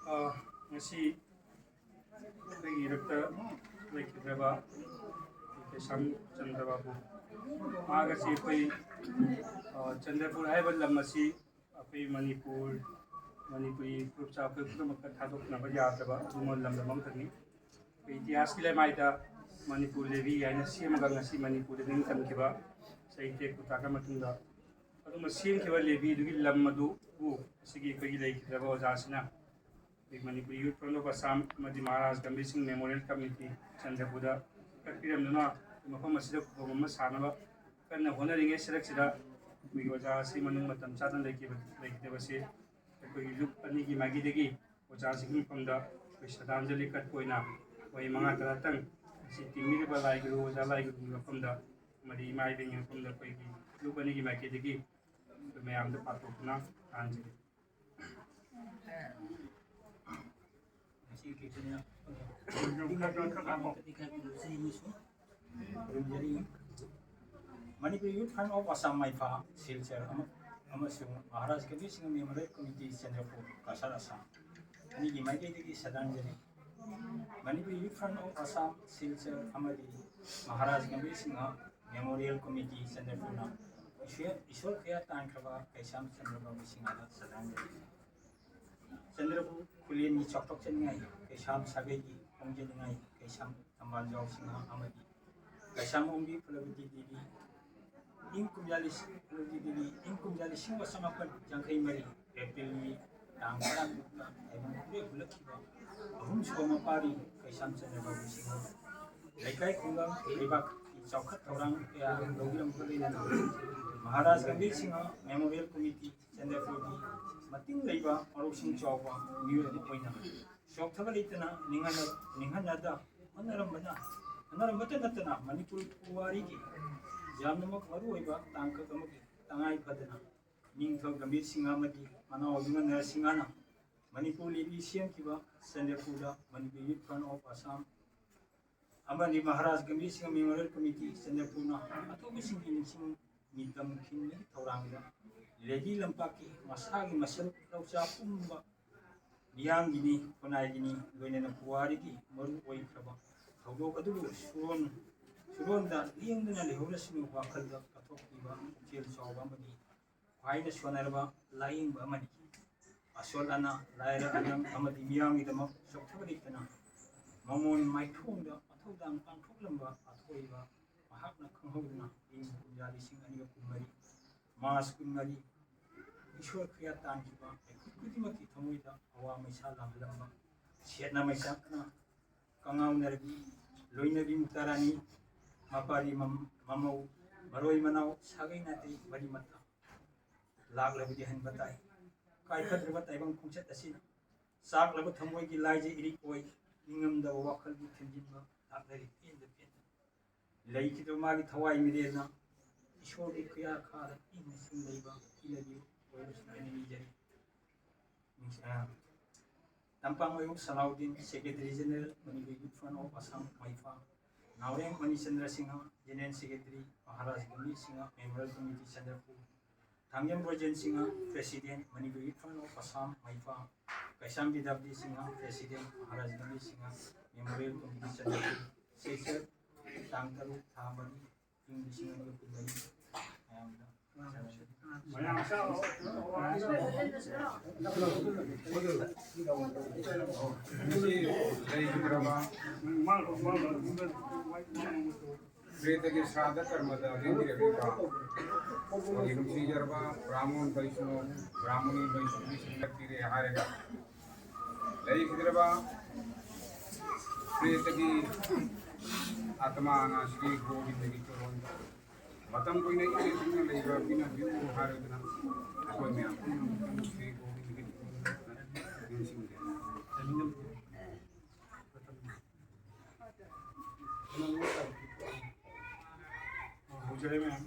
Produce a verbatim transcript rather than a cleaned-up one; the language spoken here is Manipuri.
ꯑ, ꯉꯁꯤ ꯑꯩꯈꯣꯏꯒꯤ ꯏꯔꯛꯇ ꯂꯩꯈꯤꯗ꯭ꯔꯕ ꯀꯩꯁꯥꯝ ꯆꯟꯗ꯭ꯔ ꯕꯥꯕꯨ, ꯃꯍꯥꯛ ꯑꯁꯤ ꯑꯩꯈꯣꯏ, ꯑ, ꯆꯟꯗ꯭ꯔꯄꯨꯔ ꯍꯥꯏꯕ ꯂꯝ ꯑꯁꯤ ꯑꯩꯈꯣꯏ ꯃꯅꯤꯄꯨꯔ, ꯃꯅꯤꯄꯨꯔꯤ ꯐꯨꯔꯨꯞ ꯆꯥ ꯑꯩꯈꯣꯏ ꯄꯨꯝꯅꯃꯛꯇ ꯊꯥꯗꯣꯛꯅꯕ ꯌꯥꯗ꯭ꯔꯕ ꯑꯗꯨꯒꯨꯝꯕ ꯂꯝꯗꯝ ꯑꯃꯈꯛꯅꯤ꯫ ꯑꯩꯈꯣꯏ ꯏꯇꯤꯍꯥꯁꯀꯤ ꯂꯩꯃꯥꯏꯗ ꯃꯅꯤꯄꯨꯔ ꯂꯦꯕꯤ ꯍꯥꯏꯅ ꯁꯦꯝꯃꯒ ꯉꯁꯤ ꯃꯅꯤꯄꯨꯔꯗ ꯅꯤꯡꯇꯝꯈꯤꯕ ꯆꯍꯤ ꯇꯔꯦꯠ ꯇꯥꯛꯂ ꯃꯇꯨꯡꯗ ꯑꯗꯨꯝꯕ ꯁꯦꯝꯈꯤꯕ ꯂꯦꯕꯤꯗꯨꯒꯤ ꯂꯝ ꯑꯗꯨꯕꯨ ꯉꯁꯤꯒꯤ ꯑꯩꯈꯣꯏꯒꯤ ꯂꯩꯈꯤꯗ꯭ꯔꯕ ꯑꯣꯖꯥꯁꯤꯅ ꯑꯩꯈꯣꯏ ꯃꯅꯤꯄꯨꯔ ꯌꯨꯠ ꯐ꯭ꯔꯟꯠ ꯑꯣꯐ ꯑꯁꯥꯝ ꯑꯃꯗꯤ ꯃꯍꯥꯔꯥꯖ ꯒꯝꯚꯤꯔ ꯁꯤꯡ ꯃꯦꯃꯣꯔꯤꯌꯦꯜ ꯀꯃꯤꯇꯤ ꯆꯟꯗ꯭ꯔꯄꯨꯔꯗ ꯀꯠꯄꯤꯔꯝꯗꯨꯅ ꯃꯐꯝ ꯑꯁꯤꯗ ꯈꯨꯕꯝ ꯑꯃ ꯁꯥꯅꯕ ꯀꯟꯅ ꯍꯣꯠꯅꯔꯤꯉꯩ ꯁꯔꯛꯁꯤꯗ ꯑꯩꯈꯣꯏꯒꯤ ꯑꯣꯖꯥ ꯑꯁꯤ ꯃꯅꯨꯡ ꯃꯇꯝ ꯆꯥꯅ ꯂꯩꯈꯤꯕ, ꯂꯩꯈꯤꯗꯕꯁꯦ ꯑꯩꯈꯣꯏꯒꯤ ꯂꯨꯞ ꯑꯅꯤꯒꯤ ꯃꯥꯏꯀꯩꯗꯒꯤ ꯑꯣꯖꯥꯁꯤꯒꯤ ꯃꯐꯝꯗ ꯑꯩꯈꯣꯏ ꯁ꯭ꯔꯗꯥꯟꯖꯂꯤ ꯀꯠꯄ ꯑꯣꯏꯅ ꯋꯥꯍꯩ ꯃꯉꯥ ꯇꯔꯥꯇꯪ ꯑꯁꯤ ꯇꯤꯟꯕꯤꯔꯤꯕ ꯂꯥꯏ ꯒꯨꯔꯨ, ꯑꯣꯖꯥ ꯂꯥꯏ ꯒꯨꯔꯨꯒꯤ ꯃꯐꯝꯗ ꯑꯃꯗꯤ ꯏꯃꯥ ꯏꯕꯦꯟꯒꯤ ꯃꯐꯝꯗ ꯑꯩꯈꯣꯏꯒꯤ ꯂꯨꯞ ꯑꯅꯤꯒꯤ ꯃꯥꯏꯀꯩꯗꯒꯤ ꯑꯩꯈꯣꯏ ꯃꯌꯥꯝꯗ ꯄꯥꯊꯣꯛꯇꯨꯅ ꯂꯥꯟꯖꯔꯤ꯫ ꯉꯁꯤꯒꯤ ꯀꯩꯊꯦꯜ ꯈꯨꯔꯨꯝꯖꯔꯤ꯫ ꯃꯅꯤꯄꯨꯔ ꯌꯨꯠ ꯐ꯭ꯔꯟꯠ ꯑꯣꯐ ꯑꯁꯥꯝ ꯃꯥꯏꯐꯥ ꯁꯤꯜꯆꯔ ꯑꯃ-, ꯑꯃꯁꯨꯡ ꯃꯍꯥꯔꯥꯖ ꯀꯕꯤꯔ ꯁꯤꯡ ꯃꯦꯃꯣꯔꯤꯌꯦꯜ ꯀꯃꯤꯇꯤ ꯆꯟꯗ꯭ꯔꯄꯨꯔ ꯀꯁꯥꯔ ꯑꯁꯥꯝ ꯑꯅꯤꯒꯤ ꯃꯥꯏꯀꯩꯗꯒꯤ ꯁ꯭ꯔꯗꯥꯟꯖꯂꯤ꯫ ꯃꯅꯤꯄꯨꯔ ꯌꯨꯠ ꯐ꯭ꯔꯟꯠ ꯑꯣꯐ ꯑꯁꯥꯝ ꯁꯤꯜꯆꯔ ꯑꯃꯗꯤ ꯃꯍꯥꯔꯥꯖ ꯒꯝꯚꯤꯔ ꯁꯤꯡꯍ ꯃꯦꯃꯣꯔꯤꯌꯦꯜ ꯀꯃꯤꯇꯤ ꯆꯟꯗ꯭ꯔꯄꯨꯔꯅ ꯏꯁꯣꯔ, ꯏꯁꯣꯔ ꯀꯌꯥ ꯇꯥꯟꯈ꯭ꯔꯕ ꯀꯩꯁꯥꯝ ꯆꯟꯗ꯭ꯔ ꯕꯥꯕꯨ ꯁꯤꯡꯍꯗ ꯁ꯭ꯔꯗꯥꯟꯖꯂꯤ꯫ ꯆꯟꯗ꯭ꯔꯕꯨ ꯈꯨꯂꯦꯟꯒꯤ ꯆꯥꯎꯊꯣꯛꯆꯅꯤꯡꯉꯥꯏ, ꯀꯩꯁꯥꯝ ꯁꯥꯒꯩꯒꯤ ꯍꯣꯡꯖꯅꯤꯡꯉꯥꯏ, ꯀꯩꯁꯥꯝ ꯊꯝꯕꯥꯜ ꯖꯥꯎ ꯁꯤꯡꯍ ꯑꯃꯗꯤ ꯀꯩꯁꯥꯝ ꯑꯣꯡꯕꯤ ꯐꯨꯂꯕꯇꯤ ꯗꯦꯕꯤ ꯏꯪ ꯀꯨꯝꯖꯥ ꯂꯤꯁꯤꯡ, ꯐꯨꯂꯕꯇꯤ ꯗꯦꯕꯤ ꯏꯪ ꯀꯨꯝꯖꯥ ꯂꯤꯁꯤꯡ ꯑꯃ ꯆꯃꯥꯄꯟ ꯌꯥꯡꯈꯩ ꯃꯔꯤ ꯑꯦꯄ꯭ꯔꯤꯜꯒꯤ ꯇꯥꯡ ꯇꯔꯥꯇꯔꯨꯛꯇ ꯇꯥꯏꯕꯪ ꯈꯨꯗꯣꯜ ꯍꯨꯜꯂꯛꯈꯤꯕ ꯑꯍꯨꯝꯁꯨꯕ ꯃꯄꯥꯔꯤ ꯀꯩꯁꯥꯝ ꯆꯟꯗ꯭ꯔ ꯕꯥꯕꯨ ꯁꯤꯡꯍ ꯂꯩꯀꯥꯏ ꯈꯨꯡꯒꯪ ꯂꯩꯕꯥꯛꯀꯤ ꯆꯥꯎꯈꯠ ꯊꯧꯔꯥꯡ ꯀꯌꯥ ꯂꯧꯕꯤꯔꯝꯕꯒ ꯂꯣꯏꯅꯅ ꯃꯍꯥꯔꯥꯖ ꯒꯝꯚꯤꯔ ꯁꯤꯡꯍ ꯃꯦꯃꯣꯔꯤꯌꯦꯜ ꯀꯃꯤꯇꯤ ꯆꯟꯗ꯭ꯔꯄꯨꯔꯒꯤ ꯃꯇꯤꯡ ꯂꯩꯕ ꯃꯔꯨꯞꯁꯤꯡ ꯆꯥꯎꯕ ꯃꯤꯑꯣꯏ ꯑꯃ ꯑꯣꯏꯅ ꯆꯣꯛꯊꯕ ꯂꯩꯇꯅ ꯅꯤꯡꯍꯟꯅ-, ꯅꯤꯡꯍꯟꯅꯗ ꯍꯣꯠꯅꯔꯝꯕꯅ, ꯍꯣꯠꯅꯔꯝꯕꯇ ꯅꯠꯇꯅ ꯃꯅꯤꯄꯨꯔ ꯄꯨꯋꯥꯔꯤꯒꯤ ꯌꯥꯝꯅꯃꯛ ꯃꯔꯨꯑꯣꯏꯕ ꯇꯥꯡꯀꯛ ꯑꯃꯒꯤ ꯇꯉꯥꯏ ꯐꯗꯅ ꯅꯤꯡꯊꯧ ꯒꯝꯚꯤꯔ ꯁꯤꯡꯍ ꯑꯃꯗꯤ ꯃꯅꯥꯎ ꯑꯗꯨꯅ ꯅꯔꯁꯤꯡꯍꯅ ꯃꯅꯤꯄꯨꯔ ꯂꯦꯕꯤ ꯁꯦꯝꯈꯤꯕ ꯆꯟꯗ꯭ꯔꯄꯨꯔꯗ ꯃꯅꯤꯄꯨꯔ ꯌꯨꯠ ꯐ꯭ꯔꯟꯠ ꯑꯣꯐ ꯑꯁꯥꯝ ꯑꯃꯗꯤ ꯃꯍꯥꯔꯥꯖ ꯒꯝꯚꯤꯔ ꯁꯤꯡꯍ ꯃꯦꯃꯣꯔꯤꯌꯦꯜ ꯀꯃꯤꯇꯤ ꯆꯟꯗ꯭ꯔꯄꯨꯔꯅ ꯑꯊꯧꯕꯁꯤꯡꯒꯤ ꯅꯤꯡꯁꯤꯡ ꯃꯤꯇꯝ ꯈꯤꯟꯕꯒꯤ ꯊꯧꯔꯥꯡꯗ ꯂꯦꯗꯤ ꯂꯝꯄꯥꯛꯀꯤ ꯃꯁꯥꯒꯤ ꯃꯁꯜ ꯂꯧꯆꯥ ꯄꯨꯝꯕ ꯃꯤꯌꯥꯝꯒꯤꯅꯤ, ꯈꯨꯟꯅꯥꯏꯒꯤꯅꯤ, ꯂꯣꯏꯅꯅ ꯄꯨꯋꯥꯔꯤꯒꯤ ꯃꯔꯨ ꯑꯣꯏꯈ꯭ꯔꯕ ꯊꯧꯗꯣꯛ ꯑꯗꯨꯕꯨ ꯁꯨꯔꯣꯟ ꯁꯨꯔꯣꯟꯗ ꯂꯦꯡꯗꯅ ꯂꯩꯍꯧꯔꯁꯅꯨ ꯋꯥꯈꯜꯗ ꯀꯠꯊꯣꯛꯄꯤꯕ ꯄꯨꯛꯆꯦꯜ ꯆꯥꯎꯕ ꯑꯃꯗꯤ ꯈ꯭ꯋꯥꯏꯅ ꯁꯣꯟꯅꯔꯕ ꯂꯥꯏꯌꯦꯡꯕ ꯑꯃꯅꯤ꯫ ꯑꯁꯣꯜ ꯑꯅꯥ, ꯂꯥꯏꯔ ꯑꯅꯪ ꯑꯃꯗꯤ ꯃꯤꯌꯥꯝꯒꯤꯗꯃꯛ ꯆꯣꯛꯊꯕ ꯂꯩꯇꯅ ꯃꯃꯣꯟ ꯃꯥꯏꯊꯣꯡꯗ ꯃꯊꯧꯗꯥꯡ ꯄꯥꯡꯊꯣꯛꯂꯝꯕ ꯑꯊꯣꯏꯕ ꯃꯍꯥꯛꯅ ꯈꯪꯍꯧꯗꯅ ꯏꯪ ꯀꯨꯝꯖꯥ ꯂꯤꯁꯤꯡ ꯑꯅꯤꯒ ꯀꯨꯟꯃꯔꯤ ꯃꯥꯔꯆ ꯀꯨꯟꯃꯔꯤ ꯏꯁꯣꯔ ꯈꯨꯌꯥ ꯇꯥꯟꯈꯤꯕ ꯑꯩꯈꯣꯏ ꯈꯨꯗꯤꯡꯃꯛꯀꯤ ꯊꯃꯣꯏꯗ ꯑꯋꯥ ꯃꯩꯁꯥ ꯂꯥꯡꯍꯜꯂꯝꯕ ꯁꯦꯠꯅ ꯃꯩꯆꯥꯛꯅ ꯀꯉꯥꯎꯅꯔꯕꯤ ꯂꯣꯏꯅꯕꯤ ꯃꯨꯛꯇꯥꯔꯥꯅꯤ, ꯃꯄꯥꯔꯤ ꯃꯝ-, ꯃꯃꯧ, ꯃꯔꯣꯏ ꯃꯅꯥꯎ, ꯁꯥꯒꯩ ꯅꯥꯇꯩ, ꯃꯔꯤ ꯃꯇꯥ ꯂꯥꯛꯂꯕꯗꯤ ꯍꯟꯕ ꯇꯥꯏ꯫ ꯀꯥꯏꯐꯗ꯭ꯔꯕ ꯇꯥꯏꯕꯪ ꯈꯣꯡꯆꯠ ꯑꯁꯤꯅ ꯆꯥꯛꯂꯕ ꯊꯃꯣꯏꯒꯤ ꯂꯥꯏꯖ ꯏꯔꯤꯛ ꯑꯣꯏ, ꯅꯤꯡꯉꯝꯗꯕ ꯋꯥꯈꯜꯒꯤ ꯊꯦꯝꯖꯤꯟꯕ ꯂꯥꯛꯅꯔꯤ ꯄꯦꯟꯗ ꯄꯦꯟꯗ꯫ ꯂꯩꯈꯤꯗꯕ ꯃꯥꯒꯤ ꯊꯋꯥꯏ ꯃꯤꯔꯦꯜꯅ ꯏꯁꯣꯔꯒꯤ ꯈꯨꯌꯥꯈꯥꯗ ꯏꯪꯅ ꯆꯤꯡ ꯂꯩꯕ ꯏꯂꯒꯤ ꯑꯣꯏꯕꯁꯤꯡ ꯑꯩꯅ ꯅꯤꯖꯔꯤ꯫ ꯅꯤꯡꯁ-, ꯑ, ꯇꯝꯄꯥꯛꯃꯌꯣꯛ ꯁꯂꯥꯎꯗꯤꯟ, Secretary General, Manipur Youth Front of Assam, ꯃꯩꯐꯥ, Naorem Manichandra Singh, General Secretary, Maharaj Gambhir Singh Memorial Committee, Chandrapur, Thangjam Brojen Singh, President, Manipur Youth Front of Assam, ꯃꯩꯐꯥ, Keisham Bidyapati Singh, President, Maharaj Gambhir Singh Memorial Committee, Chandrapur, Silchar, ꯇꯥꯡ ꯇꯔꯨꯛ, ꯊꯥ ꯃꯔꯤ, ꯏꯪ ꯂꯤꯁꯤꯡ ꯑꯅꯤꯒ ꯀꯨꯟꯃꯔꯤ꯫ ꯃꯌꯥꯝꯗ ꯉꯁꯤ ꯂꯩꯈꯤꯗ꯭ꯔꯕ ꯄ꯭ꯔꯦꯇꯒꯤ ꯁ꯭ꯔꯥꯗ ꯀꯔꯃꯗ ꯂꯦꯡꯕꯤꯔꯛꯂꯤꯕ ꯑꯩꯈꯣꯏꯒꯤ ꯅꯨꯡꯁꯤꯖꯔꯕ ꯕ꯭ꯔꯥꯍꯃꯣꯟ ꯕꯩꯁꯅꯣ, ꯕ꯭ꯔꯥꯍꯃꯣꯅꯤ ꯕꯩꯁꯅꯣꯒꯤ ꯁꯤꯡꯅ ꯄꯤꯔꯦ ꯍꯥꯏꯔꯒ ꯂꯩꯈꯤꯗ꯭ꯔꯕ ꯄ꯭ꯔꯦꯇꯒꯤ ꯑꯥꯇꯃꯥꯅ ꯁ꯭ꯔꯤ ꯒꯣꯕꯤꯟꯗꯒꯤ ꯆꯣꯔꯣꯟꯗ ꯃꯇꯝ ꯀꯨꯏꯅ ꯏꯪꯅ ꯆꯤꯛꯅ ꯂꯩꯕ ꯄꯤꯅꯕꯤꯌꯨ ꯍꯥꯏꯔꯗꯨꯅ ꯑꯩꯈꯣꯏ ꯃꯌꯥꯝ ꯄꯨꯝꯅꯃꯛ ꯁ꯭ꯔꯤ ꯒꯣꯕꯤꯟꯗꯒꯤ ꯅꯤꯡꯁꯤꯡꯖꯔꯤ꯫ ꯍꯧꯖꯔꯦ ꯃꯌꯥꯝ꯫